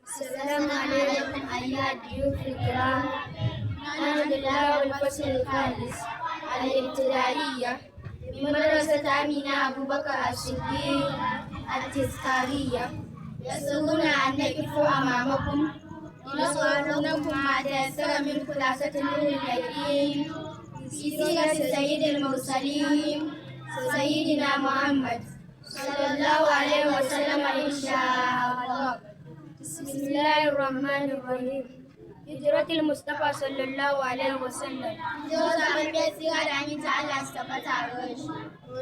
السلام عليكم أيها الضيوف الكرام. نحن طلاب الفصل الخامس الابتدائية من مدرسة أمينة أبو بكر الصديق التذكارية، يسرنا أن نقف أمامكم لنقرأ لكم ما تيسر من خلاصة نور اليقين في سيرة سيد المرسلين، سيدنا محمد صلى الله عليه وسلم، إن شاء الله. بسم الله الرحمن الرحيم. هجرة المصطفى صلى الله عليه وسلم. Zo zaɓaɓɓen tsira da aminta Allah su tabbata a gare shi.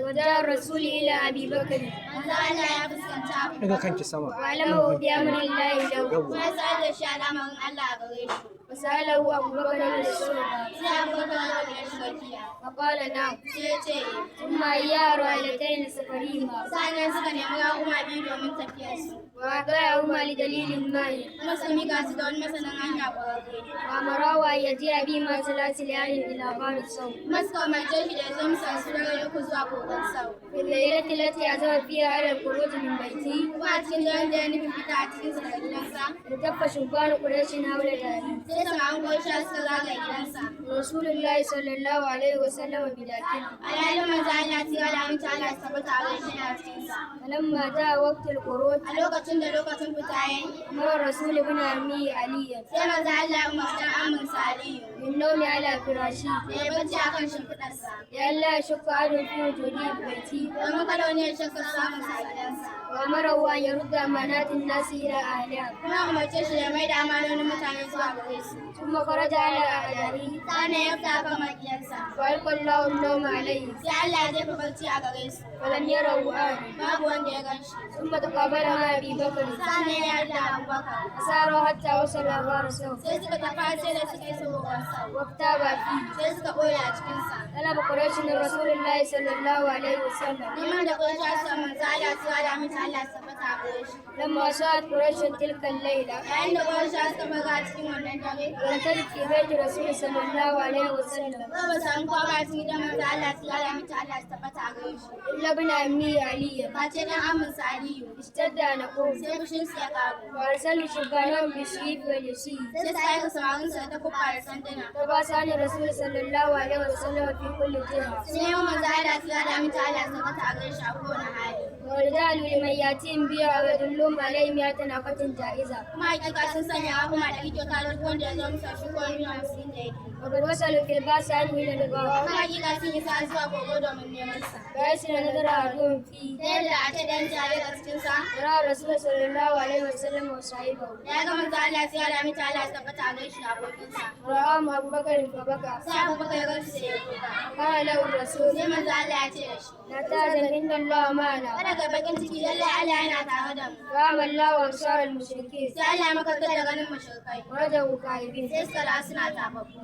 وجاء الرسول إلى أبي بكر. Manzo Allah ya fuskanci Abu Daga kanki sama. وأعلمه بأمر الله له. Kuma ya sanar da shi al'amarin Allah a gare shi. وسأله أبو بكر عن الصحبة. Sai Abubakar ya roƙe shi rakiya. فقال نعم. Sai ya ce eh. ثم أيار راحلتين لسفرهما. Sa'annan suka nemi raƙuma biyu domin tafiyarsu. وأعطاهما لدليل ماهر. Kuma suka miƙa su da wani masanin hanya ƙwararre. وأمراه أن يجيء بهما ثلاث ليال إلى غار الثور. Kuma suka umarce shi da ya zo musu da su dare 3 zuwa kogon Sau. في الليلة التي عزم فيها على الخروج من بيته. Kuma a cikin daren da ya nufin fita a cikinsa daga gidansa, التف شبان قريش حول داره. sai samarin Qurayshawa suka zagaye gidansa. رسول الله صلى الله عليه وسلم بداخله. Alhalin manzo Allah tsira da aminta Allah su tabbata a gare shi yana cikinsa. فلما جاء وقت الخروج، A lokacin da lokacin fita ya yi, أمر الرسول ابن عمه عليا sai manzo Allah ya umarci ɗan amminsa Aliyu بالنوم على فراشه da ya bacci akan shimfiɗarsa, لئلا يشك أحد في وجوده ببيته. domin kada wani ya shakka samunsa a gidansa. وأمره أن يرد أمانات الناس إلى أهلها. Kuma ya umarce shi da ya maida amanonin mutane zuwa gare su. ثم خرج على أعدائه. Sa'annan ya fita akan maƙiyansa. وألقى الله النوم عليه. Sai Allah ya jefa barci a gare su. فلم يره أحد. Babu wanda ya gan shi. ثم تقابل مع أبي بكر. Sa'annan ya yarda Abubakar. فساروا حتى وصل غار ثور. Sai suka tafi har sai da suka isa kogon Sau. واغتاب فيه. Sai suka ɓoye a cikinsa. طلب قريش من رسول الله صلى الله عليه وسلم. Neman da Qurayshawa suka manzo Allah tsira da aminta Allah su tabbata a gare shi. لما ساءت قريش تلك الليلة، Yayin da Qurayshawa suka farga a cikin wannan dare, ولم تجد في بيت رسول صلى الله عليه وسلم ba ba samu kowa ba a cikin gidan manzo Allah tsira da aminta Allah su tabbata a gare shi. إلا ابن عمه علي. Face ɗan amminsa Aliyu, اشتد عنقهم. sai fushinsu ya ƙaru. وأرسلوا شبانهم بالسيف واليسيف. Sai suka aika samarinsu da takuba da sanduna. فبعث عن الرسول صلى الله عليه وسلم في كل جهة. Su nemo manzo Allah tsira da aminta Allah su tabbata a gare shi a kowane hali. ورجعوا لمن يأتيهم بها أو يدلهم عليه 100 ناقة جائزة. Kuma hakika sun sanya raƙuma 100 kyauta da duk wanda ya zo musu shi ko ya nuna musu inda yake. وقد وصلوا في الباس عنه إلى الغار. Kuma hakika sun isa zuwa kogo domin neman sa. بحيث نظر أحدهم فيه. Ta yadda a ce ɗan jare a cikinsa, ورأى الرسول صلى الله عليه وسلم وصاحبه. da ya ga manzo Allah tsira da aminta Allah su tabbata a gare shi da abokinsa. ورآهم أبو بكر فبكى. Sai Abubakar ya gan shi sai ya kuka. قال له الرسول: Sai manzo Allah ya ce da shi, لا تحزن، إن الله معنا. kada ka bakin ciki, lallai Allah yana tare da mu. فأعمى الله أبصار المشركين. Sai Allah ya makantar da ganin mushrikai. ورجعوا خائبين. Sai suka dawo suna tababbu.